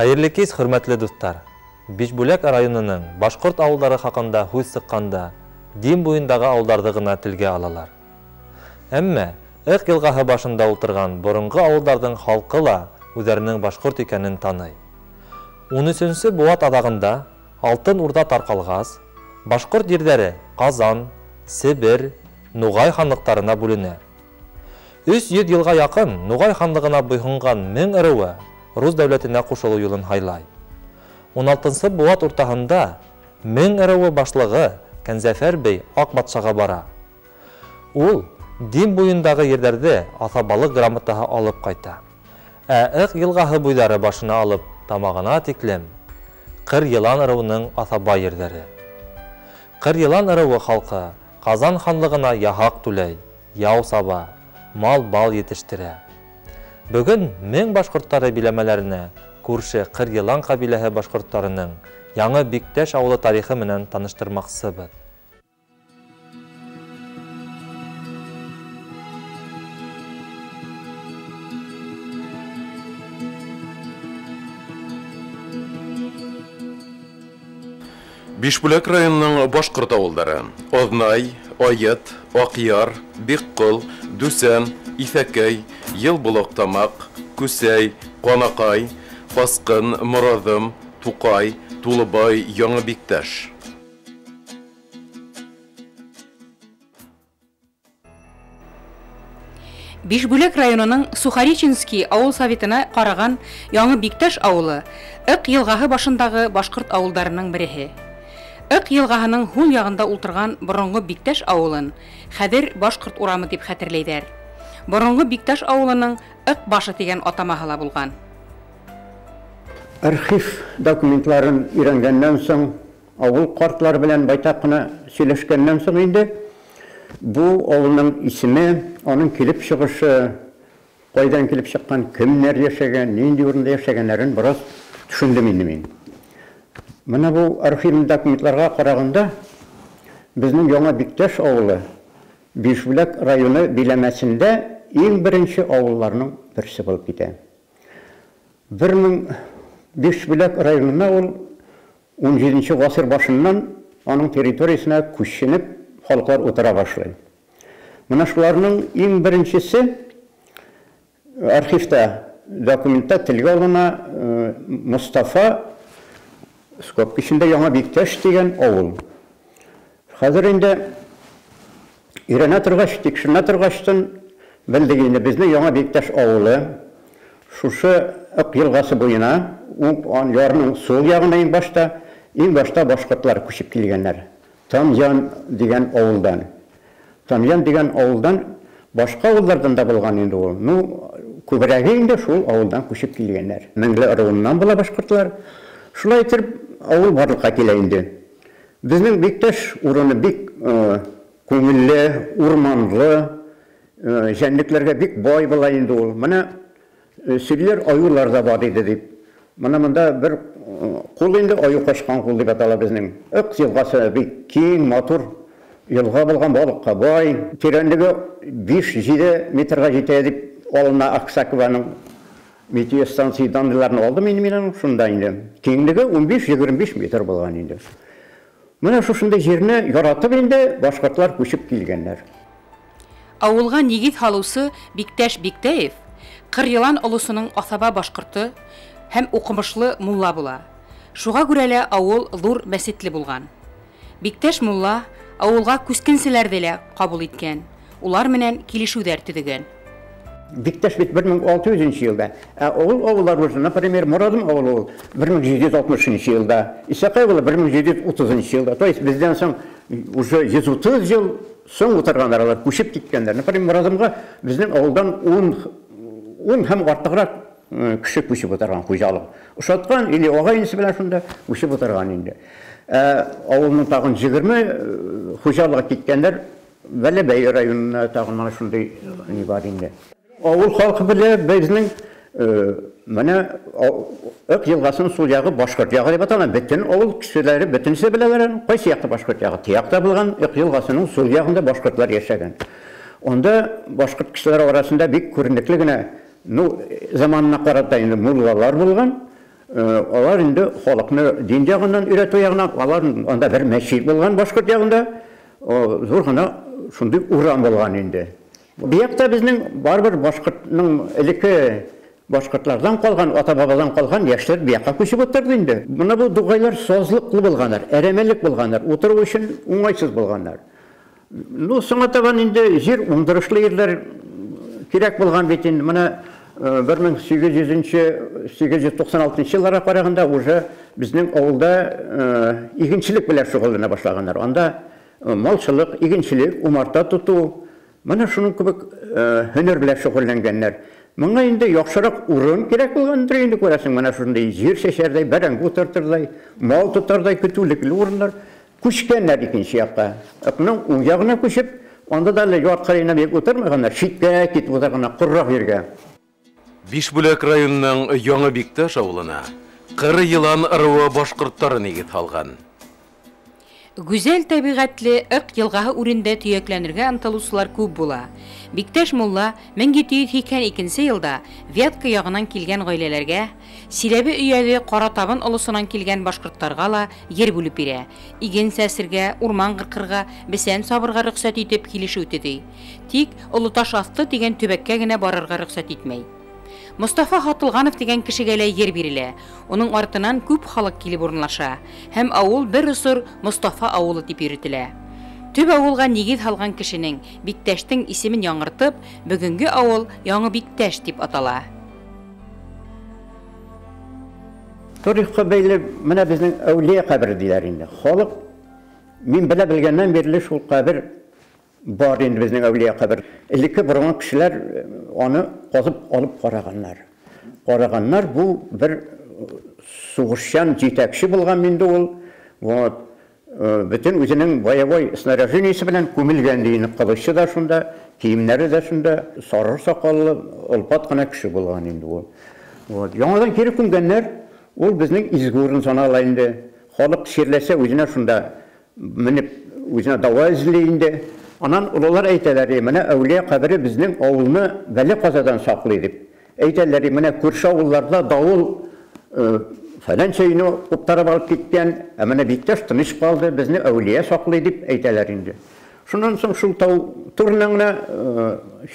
Хәйерле кис, хөрмәтле дуҫтар! Бишбүләк районының башҡорт ауылдары хаҡында һүҙ сыҡҡанда, Дим буйындағы ауылдарҙы ғына телгә алалар. Әммә Ыҡ йылғаһы башында ултырған боронғо ауылдарҙың халҡы ла үҙҙәренең башҡорт икәнен таный. 13-нсе быуат аҙағында Алтын Урҙа тарҡалғас, башҡорт ерҙәре Ҡазан, Себер, Нуғай ханлыҡтарына бүленә. 300 йылға яҡын Нуғай ханлығына буйһонған Мең ырыуы Рус дәүләтенә ҡушылыу юлын һайлай. 16-нсы быуат уртаһында Мең ырыуы башлығы Кәнзәфәр бей Аҡ батшаға бара. Ул Дим буйындағы ерҙәрҙе аҫабалыҡ грамотаһы алып ҡайта. Ә Ыҡ йылғаһы буйҙары башына алып тамағына тиклем Ҡыр йылан ырыуының аҫаба ерҙәре. Ҡыр йылан ырыуы халҡы Ҡазан ханлығына яһаҡ түләй, яу саба, мал-бал етештерә. Бөгөн Мең башҡорттары биләмәләренә күрше Ҡыр йылан ҡәбиләһе башҡорттарының Яңы Биктәш ауылы тарихы менән таныштырмаҡсыбыҙ. Бишбүләк районының башҡорт ауылдары: Аҙнай, Айыт, Аҡъяр, Биҡҡол, Дүсән, Иҫәкәй, Йылболаҡтамаҡ, Күсәй, Ҡанаҡай, Ҡасҡын, Мораҙым, Туҡай, Тулыбай, Яңы Биктәш. Бишбүләк районының Сухореченский ауыл советына ҡараған Яңы Биктәш ауылы Ыҡ йылғаһы башындағы башҡорт ауылдарының береһе. Ыҡ йылғаһының һул яғында ултырған боронғо Биктәш ауылын хәҙер Башҡорт урамы тип хәтерләйҙәр. Боронғо Биктәш ауылының Ыҡ башы тигән атамаһы ла булған. Архив документларын өйрәнгәннән соң, ауыл ҡартлары белән байтаҡ ҡына һөйләшкәннән соң инде бу ауылның исеме, аның килеп сығышы, ҡайҙан килеп сыҡҡан, кемдәр йәшәгән, ниндәй урында йәшәгәннәрен бераз төшөндөм инде мин. Мына бу архив документларға ҡарағанда, беҙҙең Яңы Биктәш ауылы Бишбүләк районы биләмәсендә иң беренсе ауылларының береһе булып китә. Бишбүләк районына ул 17 ғасыр башынан аның территориясына күсенеп халыҡлар ултыра башлай. Мына шуларның иң беренсеһе архивта документта телгә алына Мостафа скобка эсендә Яңы Биктәш тигән ауыл. Хәҙер инде өйрәнә торғас, тикшеренә торғастан белдек инде беҙҙең Яңы Биктәш ауылы шушы Ыҡ йылғасы буйына, ярының сул яғына иң башта башҡортлар күсеп килгәндәр. Тамъян дигән ауылдан. Тамъян дигән ауылдан башҡа ауылдарҙан да булған инде ул. Ну, күберәге инде шул ауылдан күсеп килгәндәр. Меңле ырыуынан була башҡортлар. Шулай итеп ауыл барлыҡҡа килә инде. Беҙҙең Биктәш урыны бик күңелле, урманлы, жәнлекләргә бик бай була инде ул. Мына сөйләр аюлар да бар иде дип. Мына монда бер ҡул инде аю ҡашҡан ҡул дип атала беҙҙең. Ыҡ йылғасы бик киң, матур йылға булған, балыҡҡа бай. Тирәнлеге 5-7 метрға етә дип алына Аксакованың метеостанция данныйларын алдым инде мин аның шунда инде. Киңлеге 15-25 метр булған инде. Мына шушындай ерне яратып инде башҡортлар күсеп килгәндәр. Ауылға нигеҙ һалыусы Биктәш Биктәев Ҡыр йылан олосоноң аҫаба башҡорто һәм уҡымышлы мулла була. Шуға күрә лә ауыл ҙур мәсетле булған. Биктәш мулла ауылға күскенселәрҙе лә ҡабул иткән, улар менән килешеүҙәр төҙөгән. Биктәш бит 1600 йылда. Ә ул ауылдар уже, например, Мораҙым ауылы ул 1760 йылда, Исаҡай ауылы 1730 йылда. То есть беҙҙән соң уже 130 йыл соң ултырғандар, алар күсеп киткәндәр. Например, Мораҙымға беҙҙең ауылдан 10 һәм артығыраҡ кеше күсеп ултырған хужалыҡ. Ошатҡан или ағай-энесе менән шунда күсеп ултырған инде. Ауылның тағын 20 хужалығы киткәндәр, Бәләбәй районына тағын мына шундай ни бар инде. Ауыл халҡы белә беҙҙең мына Ыҡ йылғасының сул яғы башҡорт яғы тип атала. Бөтөн ауыл кешеләре бөтөнсә беләләр, ҡайсы яҡта башҡорт яғы? Тияҡта булған Ыҡ йылғасының сул яғында башҡортлар йәшәгән. Унда башҡорт кешеләре араһында бик күренекле генә, ну, заманына ҡарата инде муллалар булған, Алар инде халыкны дин ягыннан өйрәтү ягына, алар анда бер мәчет булган башкорт ягында, зур гына шундый урам булган инде. Бу якта безнең барыбер башкортның элекке башкортлардан калган, ата-бабадан калган яшьләр бу якка күчеп утырды инде. Менә бу дугайлар сазлыклы булганнар, әрәмәлек булганнар, утыру өчен уңайсыз булганнар. Ну, соңа табан инде җир уңдырышлы җирләр кирәк булган бит инде. Менә 1896 елларга караганда уже безнең авылда игенчелек белән шөгыльләнә башлаганнар. Анда малчылык, игенчелек, умарта тоту, менә шуның кебек һөнәр белән шөгыльләнгәннәр. Моңа инде яхшырак урын кирәк булгандыр инде, күрәсең, менә шундый җир чәчәрдәй, бәрәңге утыртырдай, мал тотардай көтүлекле урыннар. Күчкәннәр икенче якка. Ыкның уң ягына күчеп, анда да әле яр кырыена бик утырмаганнар, читкә китеп утырганнар, коррак җиргә. Бишбүләк районының Яңа Биктәш авылына Кыр елан ыруы башкортлары нигез салган. Гүзәл табигатьле Ык елгаһы үрендә төякләнергә ынтылучылар күп була. Биктәш мулла 1782 елда Вятка ягынан килгән гаиләләргә, Силәбе өязе Кара Табын олысынан килгән башкортларга ла ер бүлеп бирә. Иген сәсергә, урман кыркырга, бесән сабырга рөхсәт итеп килешү төзи. Тик Олы Таш асты дигән төбәккә генә барырга рөхсәт итмәй. Мостафа Хатылганов дигән кешегә лә ер бирелә. Уның артынан күп халык килеп урынлаша һәм авыл бер осыр Мостафа авылы дип йөртелә. Төп авылга нигез һалган кешенең Биктәштең исемен яңартып, бүгенге авыл Яңы Биктәш дип атала. Тарихка бәйле менә безнең әүлия кабере диләр инде. Халык мин белә белгәннән бирле шул кабер бар инде, безнең әүлия кабер. Элекке борынгы кешеләр аны казып алып караганнар. Караганнар, бу бер сугышчан җитәкче булган инде ул. Вот бөтен үзенең боевой снаряжениесе белән күмелгән дигән, кылычы да шунда, киемнәре дә шунда, сары сакаллы, олпат кына кеше булган инде ул. Вот яңадан кире күмгәннәр, ул безнең изге урын санала инде. Халык чирләсә үзенә шунда менеп, үзенә дава эзли инде. Анан олылар әйтәләр, менә әүлия кабере безнең авылны бәле казадан саклый дип. Әйтәләр, менә күрше авылларда давыл фәләнчә өйне куптарып алып киткән, ә менә Биктәш тыныч калды, безне әүлия саклый дип әйтәләр инде. Шуннан соң шул тау турыннан гына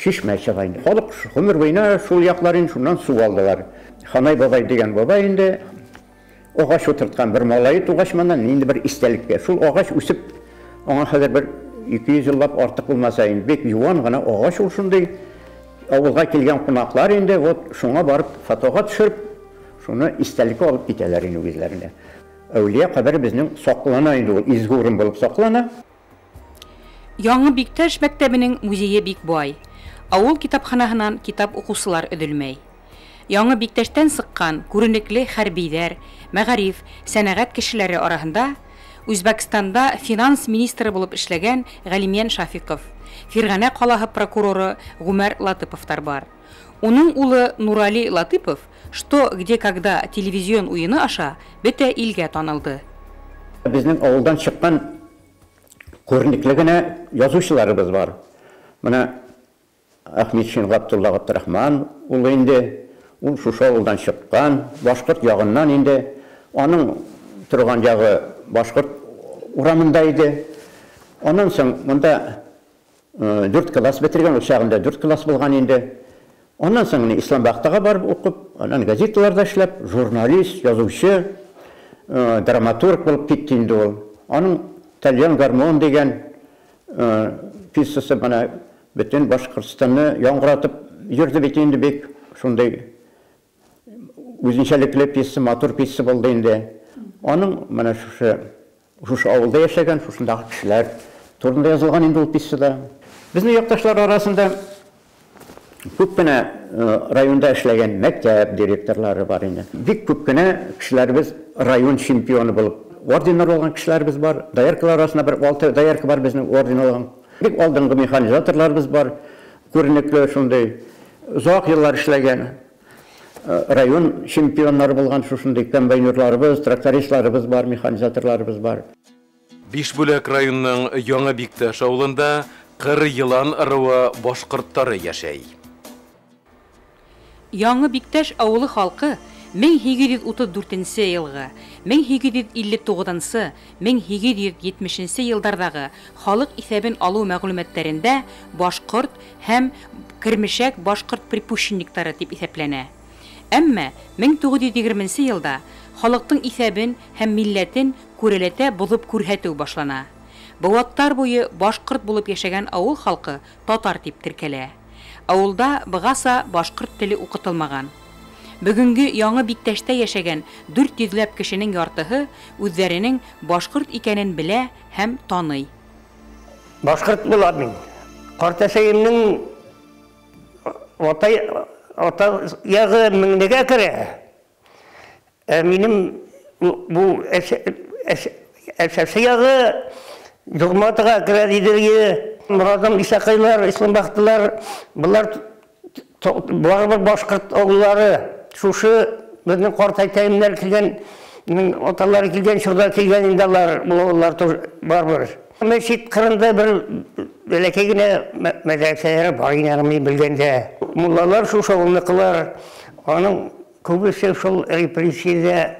чишмә чыга инде. Халык гомер буена шул яклар инде шуннан су алдылар. Ханай бабай дигән бабай инде агач утырткан бер малае тугач моннан инде бер истәлеккә. Шул агач үсеп, аңа хәзер бер 200 еллап артык булмаса инде бик юан гына агач ул шундый. Авылга килгән кунаклар инде вот шуңа барып фотога төшереп, шуны истәлеккә алып китәләр инде үзләренә. Әүлия кабере безнең саклана инде ул, изге урын булып саклана. Яңы Биктәш мәктәбенең музее бик бай. Авыл китапханаһынан китап укучылар өҙөлмәй. Яңы Биктәштән сыҡҡан күренекле хәрбиҙәр, мәғариф, сәнәғәт кешеләре араһында Үзбәкстанда финанс министры булып эшләгән Галимйән Шафиков, Фирғәнә ҡалаһы прокуроры Ғүмәр Латыповтар бар. Уның улы Нурали Латыпов «Что, где, когда» телевизион уйыны аша бөтә илгә танылды. Безнең авылдан чыккан күренекле генә язучыларыбыз бар. Менә Әхмәтшин Габдулла Габдрахман улы инде, ул шушы авылдан чыккан, башкорт ягыннан инде. Аның торган ягы башкорт урамында иде. Аннан соң монда 4 класс бетергән, ул чагында 4 класс булган инде. Аннан соң Ислам Бахтага барып укып, аннан газеталарда эшләп, журналист, язучы, драматург булып китте инде ул. Аның Тальян гармон дигән пьесасы менә бөтен Башкортстанны яңгыратып йөрде бит инде, бик шундый үзенчәлекле пьеса, матур пьеса булды инде. Аның менә шушы авылда яшәгән, шушындагы кешеләр турында язылган инде ул пьесада. Безнең якташлар арасында күп кенә районда эшләгән мәктәп директорлары бар инде. Бик күп кенә кешеләребез район чемпионы булып орденнар алган кешеләребез бар. Дояркалар арасында бер 6 доярка бар безнең орден алган. Бик алдынгы механизаторларыбыз бар, күренекле шундый озак еллар эшләгән район чемпионнары булган шушындый комбайнерларыбыз, трактористларыбыз бар, механизаторларыбыз бар. Бишбүләк районының Яңа Биктәш авылында Кыр елан ыруы башкортлары яшәй. Яңы Биктәш авылы халкы 1834 йылғы, 1859, 1870 йылдарҙағы халыҡ иҫәбен алыу мәғлүмәттәрендә башҡорт һәм кермешәк башҡорт припущенниктары тип иҫәпләнә. Әммә 1920 йылда халыҡтың иҫәбен һәм милләтен күрәләтә боҙоп күрһәтеү башлана. Быуаттар буйы башҡорт булып йәшәгән ауыл халҡы татар тип теркәлә. Ауылда бығаса башҡорт теле уҡытылмаған. Бөгөнгө Яңы Биктәштә йәшәгән 400ләп кешенең яртыһы үҙҙәренең башҡорт икәнен белә һәм таный. Башҡорт булам мин. Ҡартәсәйемдең ата яғы Меңлегә керә. Ә минем бу әсәсе яғы Юрматыға керә диделге. Морадым Исаҡайлар, Исламбахтылар, былар барыбер башҡорт ауыллары. Шушы беҙҙең ҡартәтәйемдәр килгән, аталары килгән чорҙа килгән инде алар, был ауыллар барыбер. Мәсет ҡырында бер бәләкәй генә мәҙрәсәләре бар ине, мин белгәндә. Муллалар шушы ауылныҡылар, аның күбесе шул репрессияҙа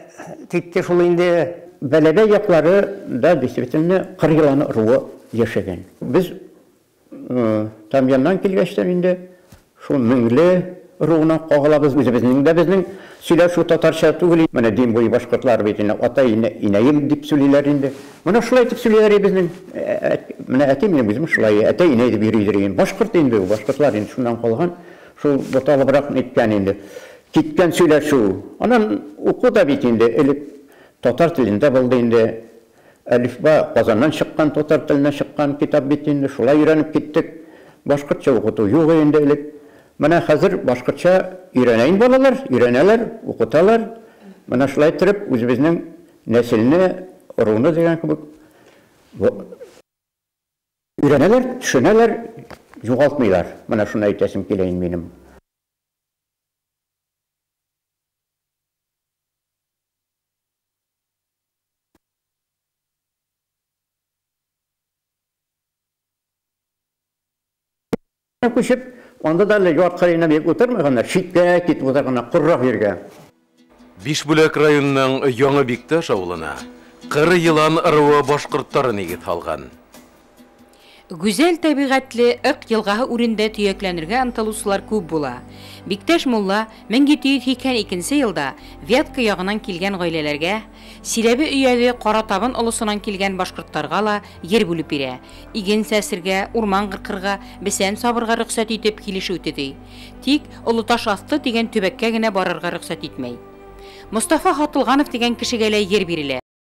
китте шул инде. Бәләбәй яҡлары да действительно Ҡыр йыланы ыруы йәшәгән. Беҙ Тамъяннан килгәстән инде шул Меңле ыруына ҡағылабыҙ. Үҙебеҙҙең дә беҙҙең сөйләшеү татарса түгел. Мына Дим буйы башҡортлар бит инде атай, инәйем тип сөйләйләр инде. Мына шулай итеп сөйләйләр беҙҙең. Мына әтәй менән үҙем шулай әтәй, инәй тип йөрөйҙөр инде. Башҡорт инде, башҡортлар инде шунан ҡалған, шул буталыбыраҡ иткән инде. Киткән сөйләшеү. Анан уҡыу ҙа бит инде элек татар телендә булды инде. Әлифба Ҡазаннан сыҡҡан, татар теленә сыҡҡан китап бит инде. Шулай өйрәнеп киттек. Башҡортса уҡытыу юҡ инде элек. Мына хәҙер башҡортса өйрәнә инде балалар, өйрәнәләр, уҡыталар. Мына шулай итеп үҙебеҙҙең нәҫелне, ырыуны тигән кеүек өйрәнәләр, төшөнәләр, юғалтмайҙар. Мына шуны әйтәсем килә инде минең. Күсеп, анда да әле яр ҡырыйына бик ултырмағандар, ситкә китеп ултырғандар, ҡорораҡ ергә. Бишбүләк районының Яңы Биктәш ауылына Ҡыр йылан ыруы башҡорттары нигеҙ һалған. Гүзәл тәбиғәтле Ыҡ йылғаһы үрендә төйәкләнергә ынтылыусылар күп була. Биктәш мулла 1782 йылда Вятка яғынан килгән ғаиләләргә, Силәбе өйәҙе Ҡаратабын олосонан килгән башҡорттарға ла ер бүлеп бирә. Иген сәсергә, урман ҡырҡырға, бесән сабырға рөхсәт итеп килешеү төҙөй. Тик Олоташ аҫты тигән төбәккә генә барырға рөхсәт итмәй. Мостафа Һатылғанов тигән кешегә лә ер бирелә.